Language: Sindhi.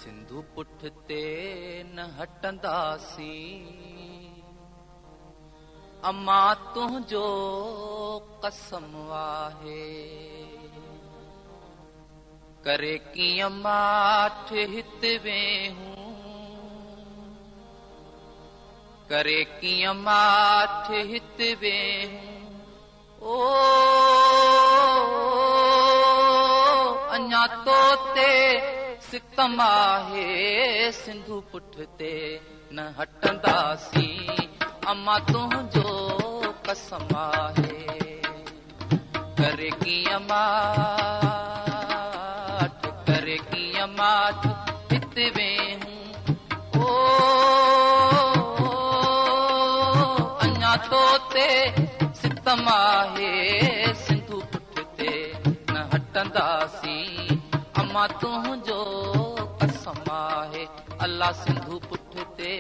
سنڌو پٺتي نه هٽنداسين. اما تنهنجو قسم آهي. ڪري ڪيئن ماٺ هت ويهون. ڪري ڪيئن ماٺ هت ويهون. او اڃا تو تي ستم آهي سنڌو پٺتي نه هٽنداسين اما تنهنجو قسم آهي. ڪري ڪيئن ماٺ ڪري ڪيئن ماٺ هت ويهون او اڃا تو تي ستم آهي سنڌو پٺتي نه هٽنداسين اما تنهنجو قسم آهي الله سنڌو پٺتي.